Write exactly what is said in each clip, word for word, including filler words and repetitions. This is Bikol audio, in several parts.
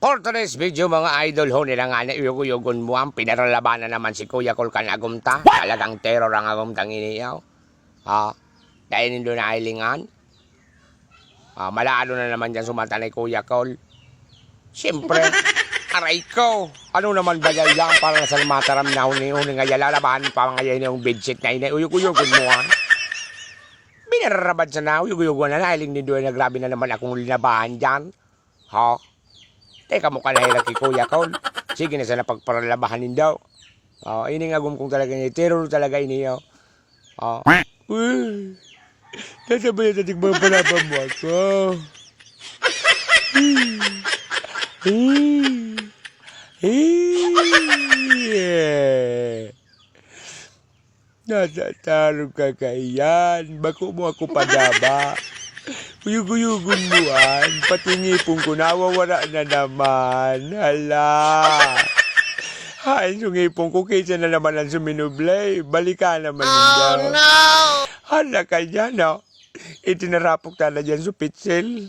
For today's video, mga idol, ho, nila nga na uyog-uyogon mo ang pinaralabanan naman si Kuya Col kan agom ta. Talagang terror ang agom tang ini, yaw. Ha? Dahil nindo na ailingan. Ah, malado na naman dyan sumata ni Kuya Col. Siyempre, aray ko. Ano naman ba yan, yan? Para sa mataram na huni-huni nga yalalabahan pa ngayon yung bedsheet na ini. Uyog-uyogon mo, ha? Binararabad sana, uyog-uyogon na, nailing nindo na grabe na naman akong linabahan dyan. Ha? Teka mo ka nahirak ki Kuya Col. Sige na sana pagparalabahan nindo. Oh, ini nga agom kong talaga ni terror talaga ini, oh. Oh. Uy, nasabayan sa tigmang palaban mo ako. Natatarog ka kaiyan, bako mo ako padaba. Uyog-uyogon mo an, pati ngipon ko nawawara na naman. Hala! Hain so ngipon ko, kisa na naman ang suminublay. Balikan naman ninda. Hala ka dyan, oh. Itinarapok ta na dyan so pitsil.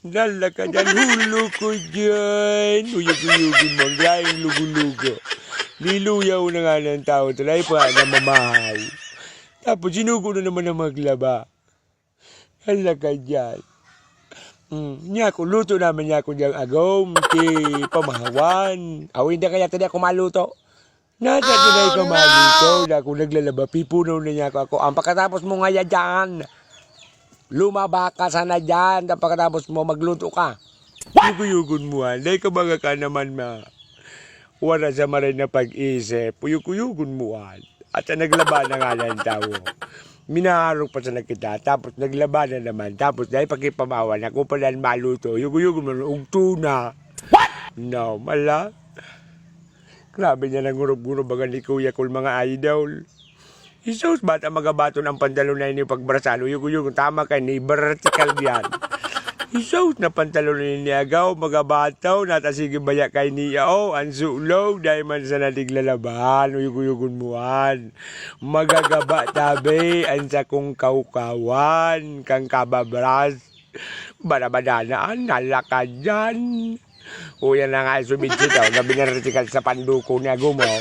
Hala ka dyan, hulo ko dyan. Uyog-uyogon mo ang grayong lugo-lugo. Liluyaw na nga ng tao, tulay pa nga namamahaw. Tapos sinugo na naman ang maglaba. Hala ka dyan. Mm, niya ako, luto naman niya ako diyang agom, ti pamahawan. Aw, hindi kaya tadi ako maluto. Nata, oh, tinay ka no! Maluto, na ako naglalaba, pipunaw na niya ako, ako. Ang pagkatapos mo nga yan dyan, lumaba ka sana dyan, ang pagkatapos mo, magluto ka. Uyog-uyogon mo, ha? Dahil ka baga ka naman, ma. Wala sa maray na pag-isip. Uyog-uyogon mo, ha? At ang naglaba na nga ng tao. Minaharong pa sana kita, tapos naglaba na naman, tapos dahil pakipamawan, ako pala ang maluto, uyog-uyogon mo, ugto na. What? No, mala. Grabe niya nangurub-ngurub baga ni Kuya Col, mga idol. Jesus, bata magabaton ang pantalon na ini pagbrasalo. Uyog-uyog, tama kay ni vertical yan. Jesus, na pantalon ini agaw, magabaton, nata sige baya kay niya. Oh, ang sulog, dahil man sa natiglalabahan, uyog-uyogon mo an. Magagaba tabi, ang sakong kawkawan, kang kababras. Barabadana an, hala ka dyan. Uya na nga, subidsit, oh, na binartikal sa panduko ni agom, oh.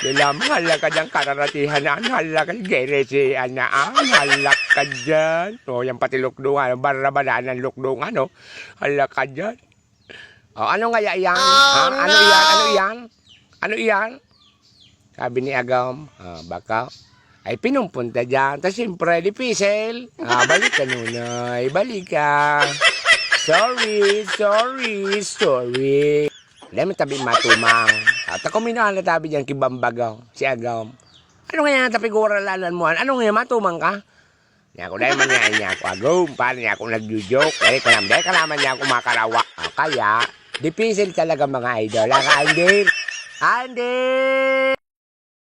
Di lamang, hala ka dyan, kararatihan na an, hala ka, geresian na an, hala ka dyan. Oh, yan pati lukdungan, barabadana an lukdungan, oh. Hala ka dyan. Oh, ano nga ya-, yan? Oh, ha? Ano no! Iyan? Ano iyan? Ano iyan? Sabi ni agom, ah, baka, ay pinumpunta dyan. Ta siyempre, dipisil. Ah, balik ka, Nunoy. Balik ka. Sorry, sorry, sorry. Dahil may tabi matumang. At ako minuhan na tabi dyan, kibambagaw. Si agom. Ano nga yan, tapiguralanan mo? Ano nga yan, matumang ka? Niya ako, dahil man niya, niya ako agom. Paano niya ako nagyujok? Dahil ka naman, dahil ka naman niya ako makarawa. Ah, kaya, dipisil talaga, mga idol. Ah, Andy? Andy!